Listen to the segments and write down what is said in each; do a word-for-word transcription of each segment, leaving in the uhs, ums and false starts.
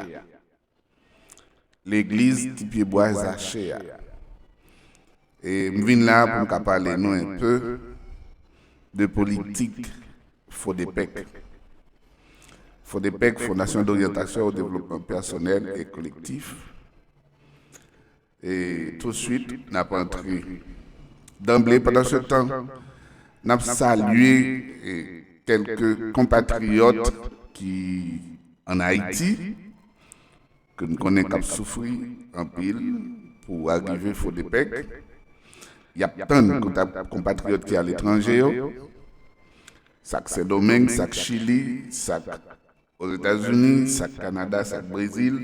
a. Legliz Ti Pyebwa Zache a. E m vin la pou m ka pale nou enpe de politik Fodepec. Fodepec, Fondation d'orientation au développement personnel et collectif. E touswit, n ap antre danble. Pandan se tan, n ap salye e, kèlke konpatriyòt ki ann Ayiti, ke n konnen k ap soufri anpil pou arive Fodepec. Y ap tann konta- konpatriyòt ki aletranje yo, sa k Sendomeng, sa k Chili, sa k Ozetazini, sa k Kanada, sa k Brezil,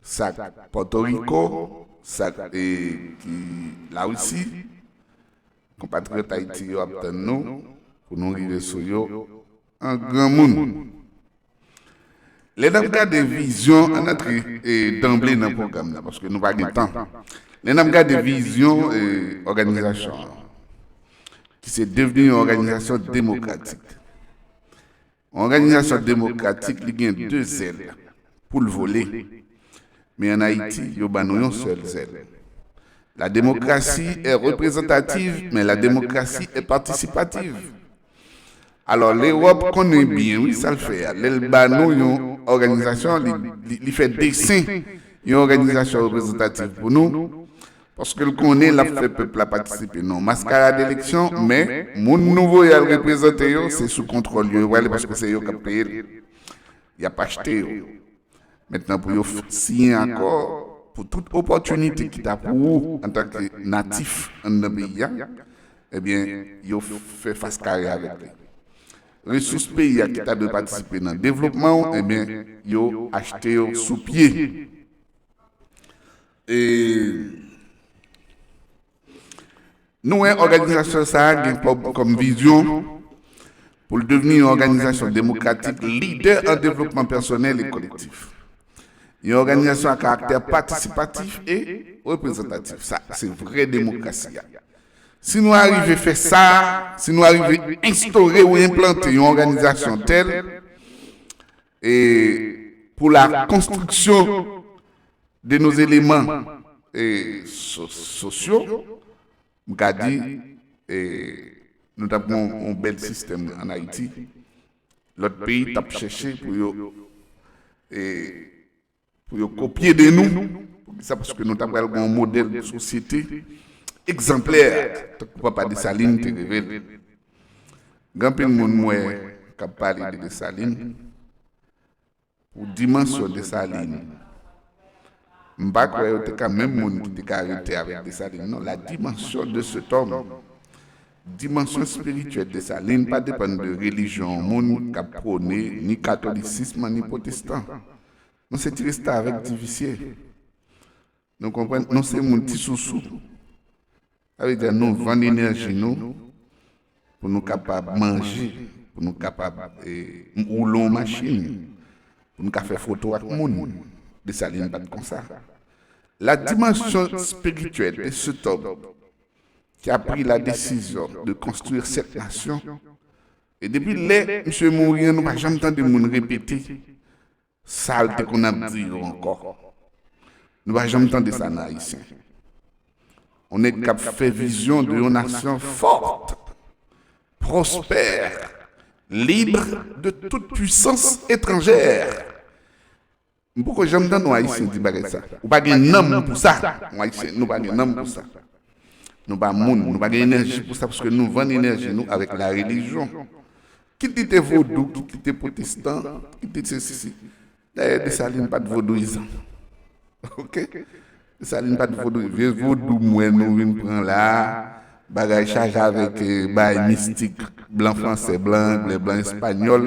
sa k Pòtoriko, sa k e, ki Larisi. Konpatriyòt Ayiti yo ap tann nou pou nou rive sou yo an granmoun. Lè n ap gade vizyon, ann antre e, danble nan pwogram nan, paske nou pa gen tan. Lè n ap gade vizyon e, òganizasyon an, ki se devni yon òganizasyon demokratik. Yon òganizasyon demokratik, li gen de zèl pou l vole. Men ann Ayiti, yo ban nou yon sèl zèl. La démocratie est représentative, mais la démocratie est participative. Alò, Lewòp konnen byen, wi, sa l fè a. Lè l ba nou yon òganizasyon, li, li, li fè desen yon òganizasyon reprezantatif pou nou, paske l konnen l ap fè pèp la patisipe nan yon maskarad eleksyon, men moun nou voye al reprezante yo, se sou kontwòl yo yo prale, paske se yo k ap peye l. Y ap achte yo. Mentnan, pou yo f- siyen akò, pou tout opòtinite ki ta pou ou antanke natif anndan peyi a, ebyen, yo fè fas kare avèk li. Resous peyi a ki ta dwe patisipe nan devlopman w, ebyen, yo achte yo sou pye. E nou wè òganizasyon sa a gen kòm, kòm vizyon pou l devni yon òganizasyon demokratik, lidè an devlopman pèsonèl e kolektif. Yon òganizasyon a karaktè patisipatif e reprezantatif. Sa, se vrè demokrasi a. Si nou arive fè sa, si nou arive enstore ou enplante yon òganizasyon tèl, e pou la konstriksyon de nos éléments e, so- sociaux, m ka di, e, nou t ap gen yon bèl sistèm ann Ayiti. Lòt peyi t ap chèche pou yo, e, pou yo kopye de nou. Poukisa? Paske nou t ap pral gen yon modèl de sosyete egzanplè, tankou papa Desalin te reve l. Gen anpil moun m wè k ap pale de Desalin, pou dimansyon Desalin, m pa kwè yo te ka menm moun ki te ka rete avèk Desalin, non. La dimension de cet homme, dimansyon espirityèl Desalin pa depann de relijyon yon moun k ap pwone ni katolisism ni pwotestan. Non, se ti restavèk, ti visye. Nou konprann? Nou se moun ti sousou. Sa vle di nou vann enèji nou pou nou kapab manje, pou nou kapab e, woule yon machin, pou nou ka fè foto ak moun. Desalin pa t konsa. La dimension spirituelle de cet homme qui a pris la décision de construire cette nation, e depi lè misye mouri an, nou pa janm tande moun repete sa l te konn ap di yo ankò. Nou pa janm tande sa nan Ayisyen. On nèg k ap fè vizyon de yon nasyon forte, prospère, libre de toute puissance étrangère. M poko janm tande yon Ayisyen di bagay sa. Ou pa gen nanm pou sa. Yon Ayisyen, nou pa gen nanm pou sa. Nou pa moun, nou pa gen enèji pou sa, paske nou vann enèji nou avèk la relijyon. Kit li te vodou, kit li te pwotestan, kit li te sesi. Dayè, Desalin pa t vodouyizan. Oke? Desalin pa t vodou, vye vodou m wè nou vin pran la a, bagay chaje avèk e, bagay mistik, blan fransè, blan anglè, blan espanyòl,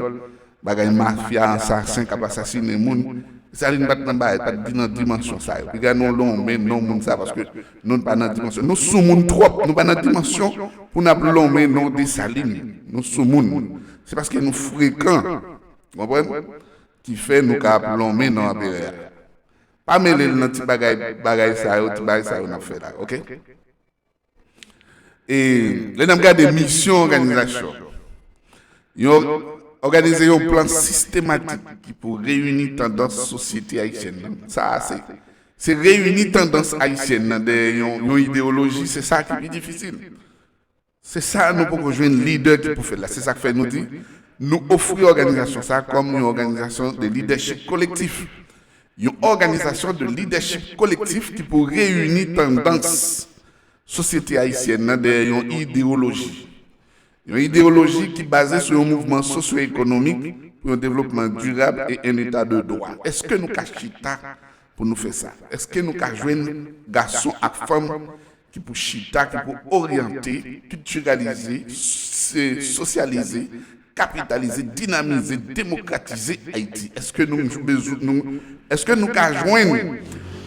bagay mafya, asasen k ap asasinen moun. Desalin pa t nan bagay, pa t di nan dimansyon sa yo. Piga nou lonmen non moun sa, paske nou pa nan dimansyon. Nou soumoun twòp, nou pa nan dimansyon pou n ap lonmen non Desalin. Nou soumoun. Se paske nou frekan. Ou konprann? Ki fè nou ka ap lonmen non anperè a. Pa mele l nan ti bagay, bagay sa yo, ti bagay sa yo n ap fè la, oke? E lè n ap gade misyon òganizasyon, yon òganize yon plan sistematik ki pou reyini tandans sosyete ayisyèn nan. Sa a se, se reyini tandans ayisyèn nan dèyè yon, yon ideyoloji, se sa ki pi difisil. Se sa nou poko jwenn lidè ki pou fè l la. Se sa k fè nou di, nou ofri òganizasyon sa a kòm yon òganizasyon de lidèchip kolektif. Yon òganizasyon de lidèchip kolektif ki pou reyini tandans sosyete ayisyèn nan dèyè yon ideyoloji. Yon ideyoloji ki baze sou yon mouvman sosyo-ekonomik pou yon devlopman dirab e en eta de dwa. Èske nou ka chita pou nou fè sa? Èske nou ka jwenn gason ak fanm ki pou chita, ki pou oryante, kiltiralize, se, sosyalize, kapitalize, dinamize, demokratize Ayiti? Èske nou bezwen, nou, èske nou ka jwenn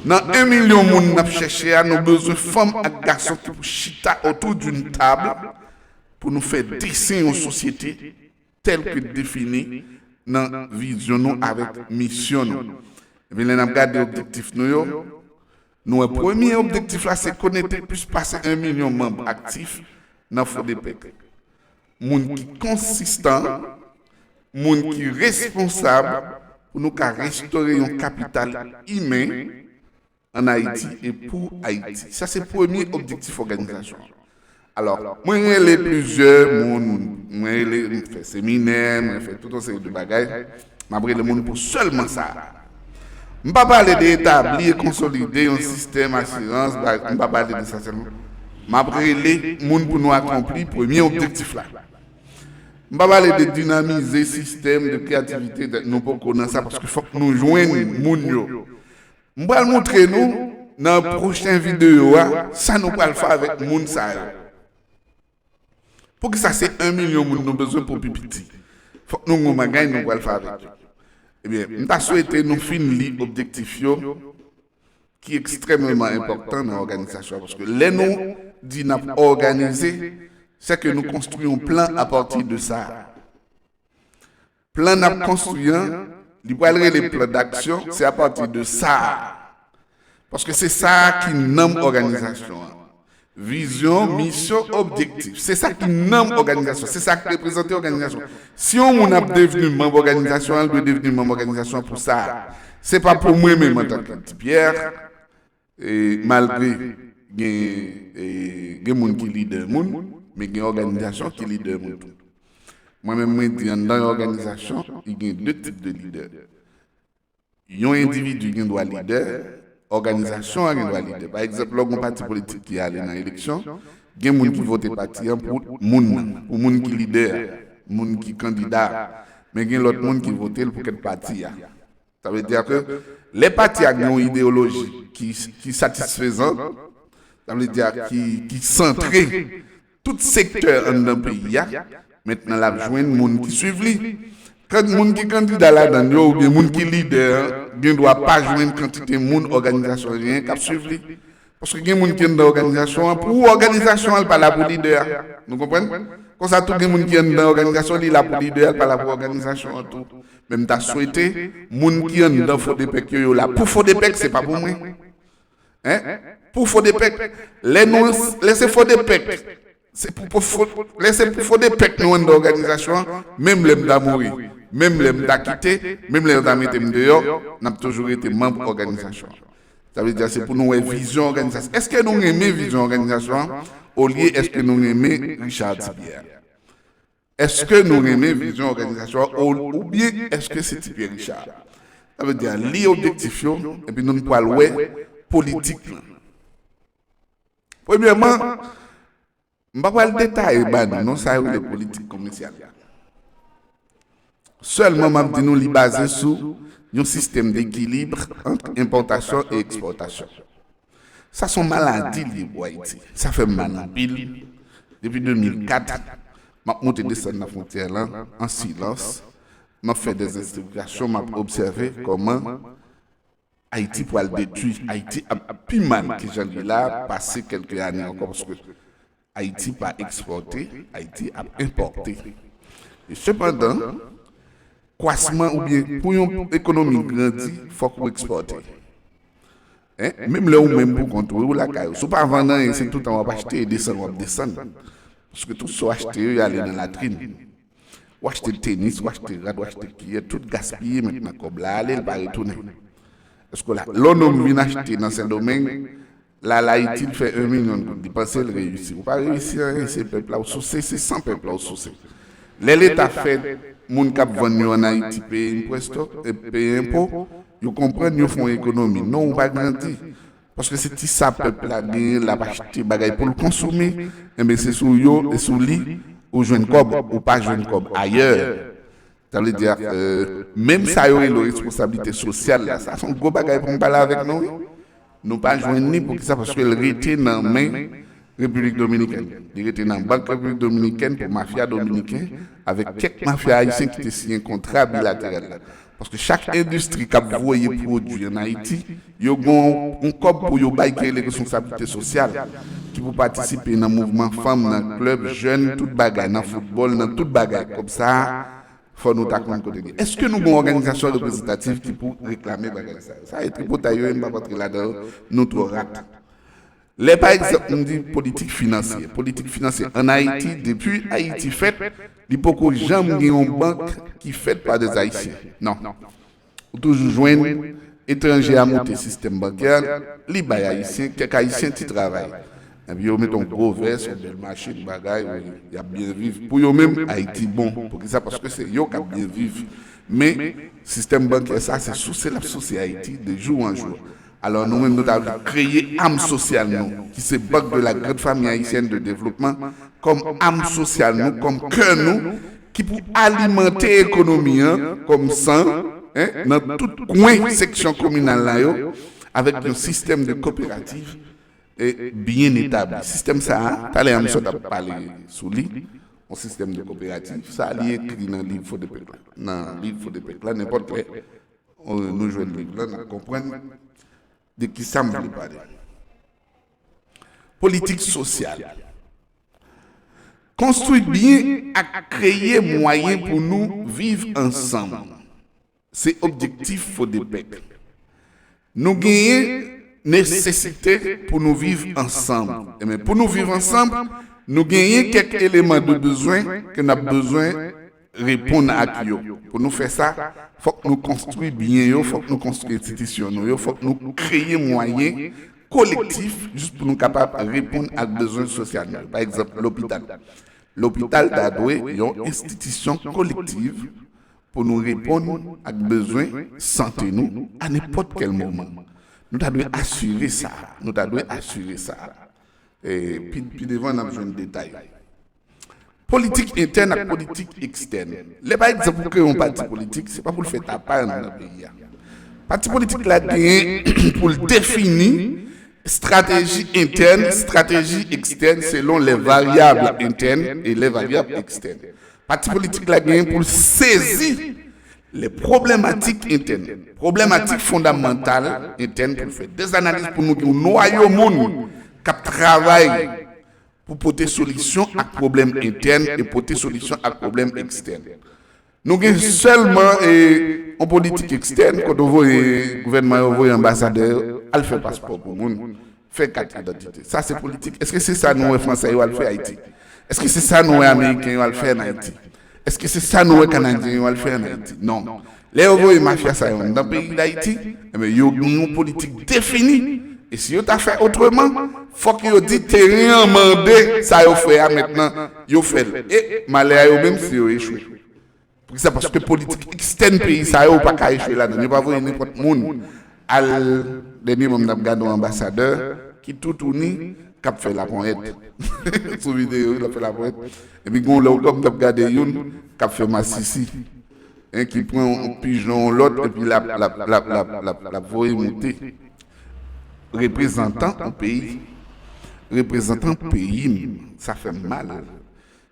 nan en milyon moun n ap chèche a, nou bezwen fanm ak gason ki pou chita otou d'une table pou nou fè desen yon sosyete tèl ke defini nan vizyon nou avèk misyon nou. Epi lè n ap gade objektif nou yo, nou wè premye objektif la se konekte plis pase en milyon manm aktif nan Fodepec. Moun ki konsistan, moun ki responsab pou nou ka restore yon kapital imen an Ayiti e pou Ayiti. Sa se premye objektif òganizasyon an. Alò, mwen rele plizyè moun, mwen rele, mwen fè seminè, mwen fè tout yon seri de bagay, m ap rele moun pou sèlman sa a. M pa pale de etabli e konsolide yon sistèm asirans, ba- m pa pale de sa sèlman. M ap rele moun pou nou akonpli premye objektif la. M pa pale de dinamize sistèm de kreyativite, de- nou poko nan sa, paske fòk nou jwenn moun yo. M pral montre nou nan pwochen videyo a sa nou pral fè avèk moun sa yo. Poukisa se en milyon moun nou bezwen pou pi piti? Fòk nou gen yon bagay nou pral fè avèk yo. Ebyen, m ta swete nou fin li objektif yo ki ekstrèmeman enpòtan nan òganizasyon an, paske lè nou di n ap òganize, se ke nou konstwi yon plan apati de sa. Plan n ap konstwi an, li pral rele plan d'action, se apati de sa a. Paske se sa a ki nanm òganizasyon an. Vizyon, misyon, objektif. Se sa ki nanm òganizasyon, se sa k reprezante òganizasyon. Si yon moun ap devni manm òganizasyon an, li dwe devni manm òganizasyon an pou sa a. Se pa pou mwen menm antanke Ti Pyè, e, malgre gen, e, gen moun ki lidè moun, men gen òganizasyon ki lidè moun tou. Mwen menm, mwen di anndan yon òganizasyon, li gen de tip de lidè. Yon endividi gen dwa lidè, òganizasyon an gen dwa lidè. Pa egzanp, lè w gen yon pati politik ki ale nan eleksyon, gen moun ki vote pati an pou moun nan, pou moun ki lidè a, moun ki kandida a. Men gen lòt moun ki vote l pou kèt pati a. Sa vle di ke lè pati a gen yon ideyoloji ki, ki satisfezan, sa vle di ki, ki santre tout sektè anndan peyi a, mentnan l ap jwenn moun ki swiv li. Kan moun ki kandida ladan l yo oubyen moun ki lidè an gen dwa pa jwenn kantite moun òganizasyon an genyen k ap swiv li. Paske gen moun ki anndan òganizasyon an pou òganizasyon an, li pa la pou lidè a. Nou konprann? Konsa tou, gen moun ki anndan òganizasyon, li la pou lidè a, li pa la pou òganizasyon an tou. Men m ta swete moun ki anndan Fodepec yo, yo la pou Fodepec, se pa pou mwen. Hein? Pou Fodepec, lè nou, lè se Fodepec, se pou, pou Fo- lè se pou Fodepec nou anndan òganizasyon an, menm lè m ta mouri, menm lè m ta kite, menm lè yo ta mete m deyò, n ap toujou rete manm òganizasyon an. Sa vle di se pou nou wè vizyon òganizasyon. Èske nou renmen vizyon òganizasyon an? Olye èske nou renmen Richard Ti Pyè? Èske nou renmen vizyon òganizasyon an ou- oubyen èske se Ti Pyè Richard? Sa vle di li objektif yo, epi nou pral wè politik lan. Premyèman, m pa pral detaye ba nou non sa yo rele politik komèsyal la. Sèlman m ap di nou li baze sou yon sistèm dekilib ant enpòtasyon e ekspòtasyon. Sa se yon maladi li ye pou Ayiti. Sa fè m mal anpil. Depi de mil kat, m ap monte desann nan fwontyè lan an silans. M ap fè dèzenvestigasyon, m ap obsève kòman Ayiti pral detwi. Ayiti ap pi mal ke jan li ye la pase kèlke ane ankò, paske Ayiti pa ekspòte, Ayiti ap enpòte. E sepandan, kwasman oubyen pou yon ekonomi grandi, fòk ou ekspòte. Hein? Menm lè ou menm pou kont ou, ou lakay ou. Si w pa vann anyen, se toutan w ap achte e desann w ap desann. Paske tout sa w achte yo, y ale nan latrin. Ou achte tenis, ou achte rad, ou achte kiyè, tout gaspiye mentnan, kòb la ale, l pa retounen. Èske la, lè yon nonm vin achte nan Sendomeng, la, l Ayiti, l fè en milyon goud, li panse l reyisi. Ou pa reyisi anyen, se pèp la ou souse, se san pèp la ou souse. Lè Leta fè moun k ap vann yo ann Ayiti peye enpwesto, e peye enpo, yo konprann, yo fè yon ekonomi. Non, ou pa grandi. Paske se ti sa pèp la genyen, l ap achte bagay pou l konsome, enben se sou yo e sou li ou jwenn kòb, ou pa jwenn kòb ayè. Sa vle di, euh, menm sa yo rele responsablite sosyal la, sa se yon gwo bagay pou m pale avèk nou, wi. Nou pa jwenn li, poukisa? Paske l rete nan men Repiblik Dominikèn. Li rete nan bank Repiblik Dominikèn pou mafya dominiken avèk kèk mafya ayisyen ki te siyen kontra bilateral la. Paske chak endistri k ap voye pwodui ann Ayiti, yo gen yon kòb pou yo bay ki rele responsablite sosyal, ki pou patisipe nan mouvman fanm, nan klèb jèn, tout bagay, nan foutbòl, nan tout bagay. Kòb sa a, fò nou ta konn kote l ye. Èske nou gen yon òganizasyon reprezantatif ki pou reklame bagay sa yo? Sa e tripotay yo, e m p ap antre ladan yo, nou twò rat. Lè, pa egzanp, m di politik finansyè, politik finansyè ann Ayiti, depi Ayiti fèt, li poko janm gen yon bank ki fèt pa dè Ayisyen. Non. Ou toujou jwenn etranje a moute sistèm bankè, li bay Ayisyen, kèk Ayisyen ti travay. Epi yo met yon gwo vès, yon bèl machin, bagay, y ap byen viv. Pou yo menm, Ayiti bon. Poukisa? Paske se yo k ap byen viv. Men, sistèm bankè sa, se souse l ap souse Ayiti de jou an jou. Alò, nou menm, nou ta vle kreye am sosyal nou, ki se Banque de la Grande Famille Haïtienne de Développement, kòm am sosyal nou, kòm kè nou, ki pou alimante ekonomi an, kòm san, en, nan tout kwen seksyon kominal la yo, avèk yon sistèm de koperativ, e, byen etabli. Sistèm sa a, talè a, m sot ap pale sou li, yon sistèm de koperativ. Sa a, li ekri nan liv Fodepec la. Nan liv Fodepec la, nenpòt lè, euh, nou jwenn liv la, n ap konprann de ki sa m vle pale. Politik sosyal. Konstwi byen ak kreye mwayen pou nou viv ansanm. Se objektif Fodepec. Nou genyen nesesite pou nou viv ansanm. Ebyen, pou nou viv ansanm, nou genyen kèk eleman de bezwen ke n ap bezwen reponn ak yo. Pou nou fè sa, fòk nou konstwi byen yo, fòk nou konstwi enstitisyon nou yo, fòk nou kreye mwayen kolektif jis pou nou kapab reponn ak bezwen sosyal nou yo. Pa egzanp, lopital. Lopital ta dwe yon enstitisyon kolektif pou nou reponn ak bezwen sante nou a nenpòt kèl moman. Nou ta dwe asire sa. Nou ta dwe asire sa. E pi, pi devan, n ap jwenn detay. Politik entèn ak politik ekstèn. Lè, pa egzanp, ou kreye yon pati politik, se pa pou l fè tapaj nan peyi a. Pati politik la genyen pou l defini estrateji entèn, estrateji ekstèn selon les variables internes et les variables externes. Pati politik la genyen pou l sezi les problématiques internes, pwoblematik fondamantal entèn, pou l fè dèzanaliz pou nou gen yon nwayo moun k ap travay pou pote solisyon ak pwoblèm entèn e pote solisyon ak pwoblèm ekstèn. Nou gen sèlman, e, yon politik ekstèn, kote w voye gouvènman yo voye anbasadè yo al fè paspò pou moun, fè kat idantite. Sa se politik. Èske se sa nou wè fransè yo al fè Ayiti? Èske se sa nou wè ameriken yo al fè ann Ayiti? Èske se sa nou wè kanadyen yo al fè ann Ayiti? Non. Lè yo voye mafya sa yo anndan peyi Dayiti, enben, yo gen yon politik defini. E si yo ta fè otreman, fòk yo di teren an mande sa yo fè a mentnan, yo fè l. E malè a yo menm si yo echwe. Poukisa? Paske politik ekstèn peyi sa yo, ou pa ka echwe ladan l. Yo pa voye nenpòt moun al, dènyèman m t ap gade yon anbasadè ki toutouni k ap fè laponyèt. Sou videyo, l ap fè laponyèt. Epi gen yon lòt m t ap gade youn k ap fè masisi. En, ki pran yon pijon yon lòt, epi l ap, l ap, l ap, l ap, l ap, l ap voye moute. Reprezantan yon peyi. Reprezantan peyi m. Sa fè m mal.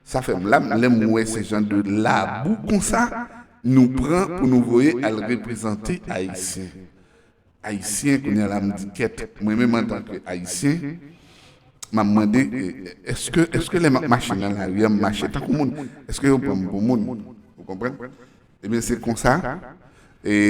Sa fè m la, lè m wè se jan de labou konsa nou pran pou nou voye al reprezante Ayisyen. Ayisyen, kounye a la, m di kèt. Mwen menm, antanke Ayisyen, m ap mande, e, èske, èske lè m ap mache nan lari a, m mache tankou moun? Èske yo pran m pou moun? Ou konprann? Ebyen, se konsa, e,